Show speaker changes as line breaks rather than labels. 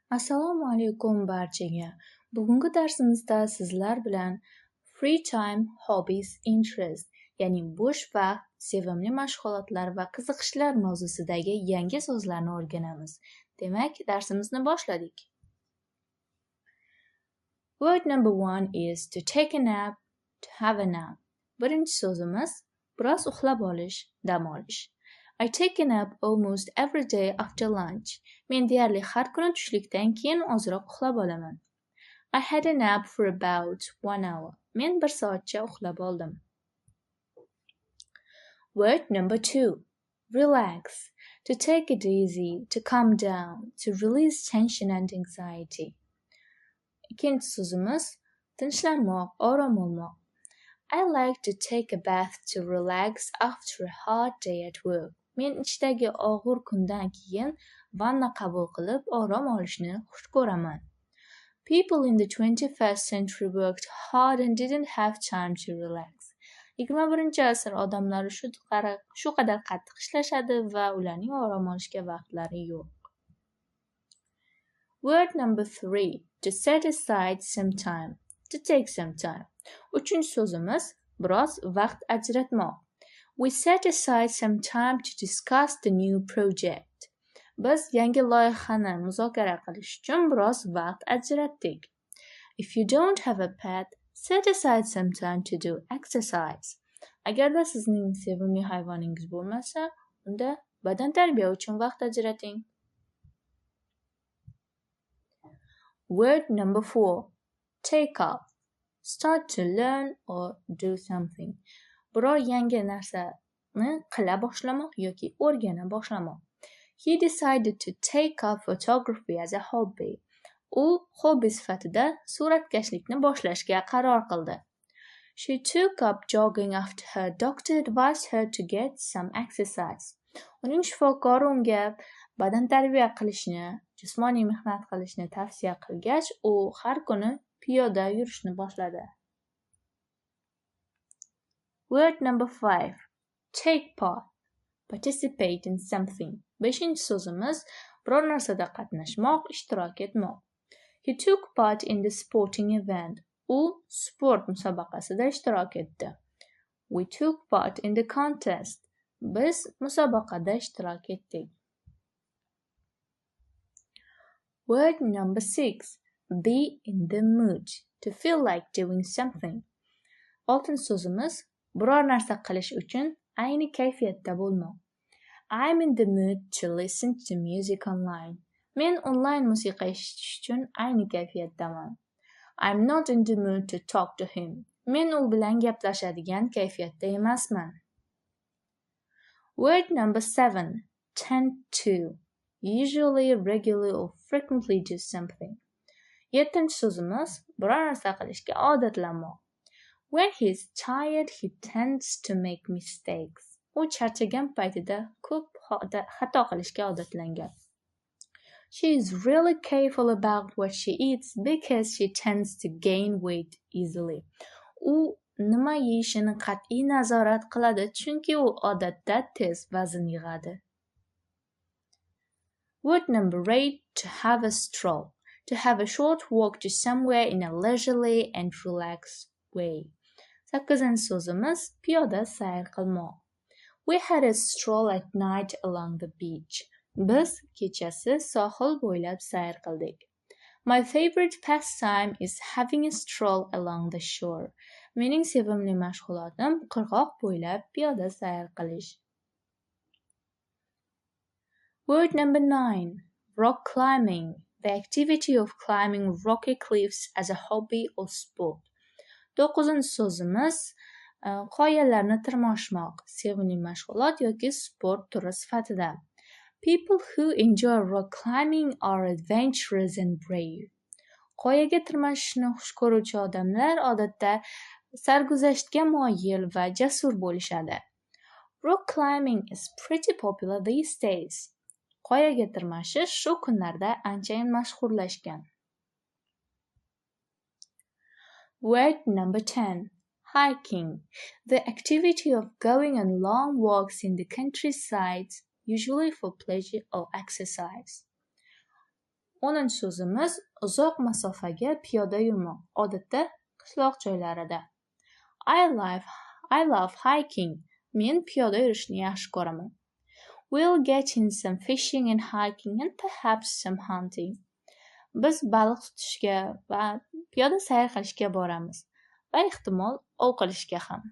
Assalomu alaykum barchaga. Bugungi darsimizda sizlar bilan free time, hobbies, interest, ya'ni bo'sh vaqt, sevimli mashg'ulotlar va qiziqishlar mavzusidagi yangi so'zlarni o'rganamiz. Demak, darsimizni boshladik. Word number 1 is to take a nap, to have a nap. Birinchi so'zimiz biroz uxlab olish, dam olish. I take a nap almost every day after lunch. Men deyarli har kuni tushlikdan keyin ozroq uxlab olaman. I had a nap for about 1 hour. Men 1 soatcha uxlab oldim. Word number 2. Relax. To take it easy, to calm down, to release tension and anxiety. Ikkinchi so'zimiz tinchlanmoq, orom olmoq. I like to take a bath to relax after a hard day at work. Men ishdagi og'ir kundan keyin vanna qabul qilib orom olishni xush ko'raman. People in the 21st century worked hard and didn't have time to relax. 21-asr odamlari shu qadar qattiq ishlashadi va ularning orom olishga vaqtlari yo'q. Word number 3. To set aside some time. To take some time. Uchinchi so'zimiz biroz vaqt ajratmoq. We set aside some time to discuss the new project. Biz yangi loyihani muzokara qilish uchun biroz vaqt ajratdik. If you don't have a pet, set aside some time to do exercise. Agarda sizning sevimli hayvoningiz bo'lmasa, unda badantarbiya uchun vaqt ajrating. Word number 4. Take up. Start to learn or do something. Biror yangi narsani qila boshlamoq yoki o'rgana boshlamoq. He decided to take up photography as a hobby. U hobbi sifatida suratkashlikni boshlashga qaror qildi. She took up jogging after her doctor advised her to get some exercise. Uning shifokori unga badantarbiya qilishni, jismoniy mehnat qilishni tavsiya qilgach, u har kuni piyoda yurishni boshladi. Word number 5. Take part. Participate in something. Beshinchi so'zimiz biror narsada qatnashmoq, ishtirok etmoq. He took part in the sporting event. U sport musobaqasida ishtirok etdi. We took part in the contest. Biz musobaqada ishtirok etdik. Word number 6. Be in the mood. To feel like doing something. Oltinchi so'zimiz biror narsa qilish uchun ayni kayfiyatda bo'lmoq. I'm in the mood to listen to music online. Men onlayn musiqa eshitish uchun ayni kayfiyatdaman. I'm not in the mood to talk to him. Men u bilan gaplashadigan kayfiyatda emasman. Word number 7. Tend to. Usually, regularly or frequently do something. Yettinchi so'zimiz biror narsa qilishga odatlanmoq. When he is tired, he tends to make mistakes. U charchagan paytida ko'p xato qilishga odatlangan. She is really careful about what she eats because she tends to gain weight easily. U nima yeyishini qat'iy nazorat qiladi, chunki u odatda tez vazn yig'adi. Word number 8. To have a stroll. To have a short walk to somewhere in a leisurely and relaxed way. 8-chi so'zimiz piyoda sayr qilmoq. We had a stroll at night along the beach. Biz kechasi sohil bo'ylab sayr qildik. My favorite pastime is having a stroll along the shore. Mening sevimli mashg'ulotim qirg'oq bo'ylab piyoda sayr qilish. Word number 9. Rock climbing. The activity of climbing rocky cliffs as a hobby or sport. 9-chi so'zimiz qoyalarni tirmashmoq, sevimli mashg'ulot yoki sport turi sifatida. People who enjoy rock climbing are adventurous and brave. Qoyaga tirmashishni xush ko'ruvchi odamlar odatda sarguzashtga moyil va jasur bo'lishadi. Rock climbing is pretty popular these days. Qoyaga tirmashish shu kunlarda anchayin mashhurlashgan. Word number 10. Hiking. The activity of going on long walks in the countryside, usually for pleasure or exercise. 10-so'zimiz uzoq masofaga piyoda yurmoq, odatda qishloq joylarida. I love hiking. Men piyoda yurishni yaxshi ko'raman. We'll get in some fishing and hiking and perhaps some hunting. Biz baliq tutishga va piyoda sayr qilishga boramiz va ehtimol ov qilishga ham.